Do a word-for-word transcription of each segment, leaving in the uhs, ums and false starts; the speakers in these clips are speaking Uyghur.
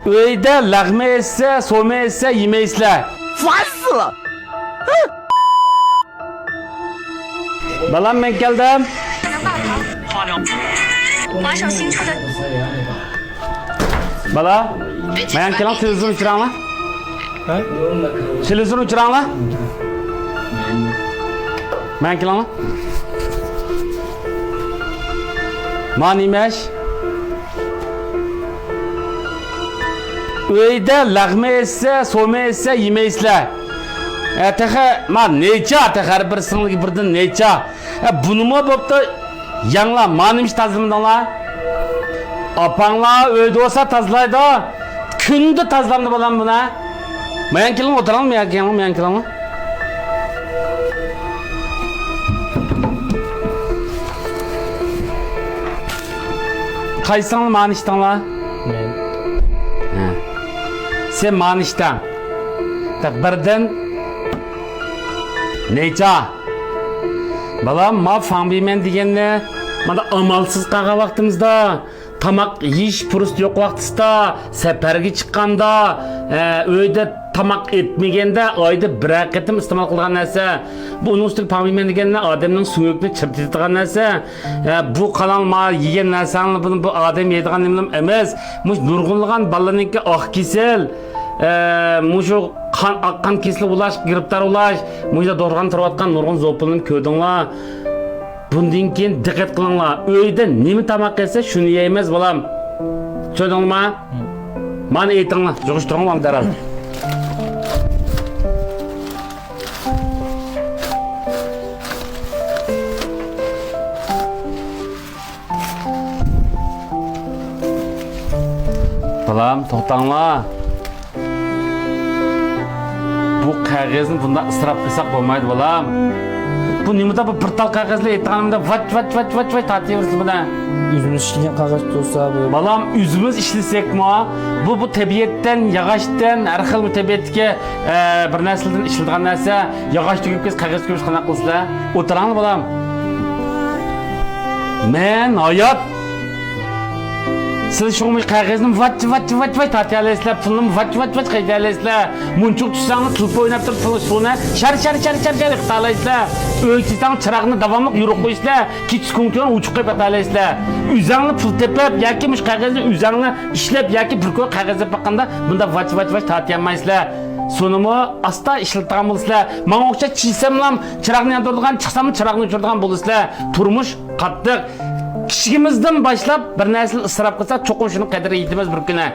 ئۆيدە لەغمە ئېتسە، سومە ئېتسە يېمەيسىلەر. بالام، مەن كەلدىم. بالا، مايان كېلىڭ، تېلېۋىزورنى ئۆچۈرەڭلار. ھە؟ تېلېۋىزورنى ئۆچۈرەڭلار. مايان كېلىڭلار. ما نېمە ئىش؟ ئۆيدە لەغمە ئېتسە، سومە ئېتسە يېمەيسىلەر. ئە، تېخى، ما نېچە، تېخى ھەر بىرسىڭلىگە بىردىن نېچە. ئە، بۇنىمۇ بوپتۇ. ياڭلار، ما نېمە ئىش تازىلىمىدىڭلار؟ ئاپاڭلار ئۆيدە بولسا تازىلايدۇ. كۈندە تازىلامدۇ بالام بۇنى؟ مايان كېلىڭ، ئولتۇرۇڭ، مايان كېلىڭ، مايان كېلىڭ. قايسىڭلار مانى ئىچتىڭلار؟ مەن. ھە. سەن مانى ئىچتىڭ. تاق بىردىن نېچە؟ بالام، ما فاڭبىمەن دېگەننى، مانا ئامالسىز قالغان ۋاقتىمىزدا، تاماق يېيىش پۇرسىتى يوق ۋاقتىسىدا، سەپەرگە چىققاندا، ئە، ئۆيدە تاماق ئېتمىگەندە، ئايدا بىرەر قېتىم ئىستېمال قىلىدىغان نەرسە. بۇ ئۇنىڭ ئۈستىگە پاڭۋېيمەن دېگەننى ئادەمنىڭ سۆڭىكىنى چىرتىۋېتىدىغان نەرسە. ئە، بۇ قالاڭ ما يېگەن نەرسەڭلار، بۇنى بۇ ئادەم يەيدىغان نېمىلىم ئەمەس. مۇشۇ نۇرغۇنلىغان بالىلارنىڭكى ئاق كېسەل، ئە، مۇشۇ قان، ئاق قان كېسىلى بولاش، گىرىپتار بولاش، مۇشۇ دورغان تۇرۇۋاتقان نۇرغۇن زوپۇلنى كۆردۈڭلار. بۇندىن كېيىن دىققەت قىلىڭلار. ئۆيدە نېمە تاماق يېسە، شۇنى يەيمىز، بالام. چۈشەندىڭلارمۇ؟ مانا ئېيتىڭلار، يىغىشتۇرۇڭلار دەرھال. بالام، توختاڭلار. بۇ قەغەزنى بۇنداق ئىسراپ قىلساق بولمايدۇ، بالام. بۇ نېمىدا بۇ بىر تال قەغەزلەر ئېيتقانىمدا ۋاچ، ۋاچ، ۋاچ، ۋاچ، ۋاچ تارتىۋېرىسىلەر بۇنى. ئۆزىمىز ئىشلىگەن قەغەز تۇرسا بۇ. بالام، ئۆزىمىز ئىشلىسەكمۇ، بۇ، بۇ تەبىئەتتىن، ياغاچتىن، ھەر خىل بۇ تەبىئەتتىكى، ئە، بىر نەرسىلەردىن ئىشلىتىدىغان نەرسە. ياغاچ تۈگۈپ كەتسە، قەغەز تۈگۈپ كەتسە قانداق قىلىسىلەر؟ ئولتۇراڭلار، بالام. مەن ھايات. سىز شۇ مۇشۇ قەغەزنى ۋاچ، ۋاچ، ۋاچ، ۋاچ تارتىيالايسىلەر، پۇلنىمۇ ۋاچ، ۋاچ، ۋاچ قىلىيالايسىلەر. مۇنچىغا چۈشسەڭلار، تېلېفون ئويناپ تۇرۇپ، پۇل، سۇنى شار، شار، شار، شار، شار قىلىيالايسىلەر. ئۆيگە كەلسەڭلار، چىراغنى داۋاملىق يورۇق قويىسىلەر. كېچىسى كۇڭكىيون ئوچۇق قويۇپ ياتالايسىلەر. ئۆزەڭلار پۇل تېپىپ ياكى مۇشۇ قەغەزنى ئۆزەڭلار ئىشلەپ ياكى بىر كوي قەغەز تېپىپ باققاندا، بۇنداق ۋاچ، ۋاچ، ۋاچ تارتىيالمايسىلەر. سۇنىمۇ ئاستا ئىشلىتىدىغان بولىسىلەر. ماڭا ئوخشاش چىشساملام چىراغنى ياندۇرىدىغان، چىقساملا چىراغنى ئۆچۈرىدىغان بولىسىلەر. تۇرمۇش قاتتىق. كىچىكىمىزدىن باشلاپ بىر نەرسىنى ئىسراپ قىلساق، چوقۇم شۇنىڭ قەدرىگە يېتىمىز بىر كۈنى.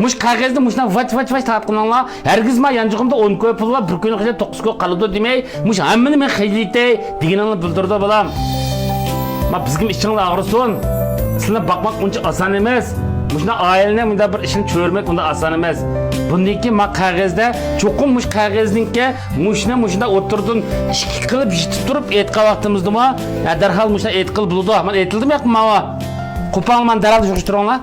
مۇشۇ قەغەزنى مۇشۇنداق ۋاچ، ۋاچ، ۋاچ تارتقىنىڭلار، ھەرگىزمۇ يانچۇقۇمدا ئون كوي پۇل بار، بىر كۈنى خېلى توققۇز كوي قالىدۇ دېمەي، مۇشۇ ھەممىنى مەن خەجلىتەي دېگىنىڭنى بىلدۈرىدۇ، بالام. ما بىزگىمۇ ئىچىڭلار ئاغرىسۇن. سىلىنى باقماق ئۇنچە ئاسان ئەمەس. مۇشۇنداق ئائىلىنى مۇنداق بىر ئىشنى چۆرىمەك ئۇنداق ئاسان ئەمەس. بۇندىن كېيىن ما قەغەزدە چوقۇم مۇشۇ قەغەزنىڭكى مۇشۇنى مۇشۇنداق ئوتتۇرىدىن ئىككى قىلىپ يېتىپ تۇرۇپ ئېيتقان ۋاقتىمىزدىمۇ، ھە، دەرھال مۇشۇنداق ئېيتقىلى بولىدۇ. مانا ئېيتىلدىمۇ ياقمۇ ماۋۇ؟ قوپاڭ مانا دەرھال يىغىشتۇرۇڭلار.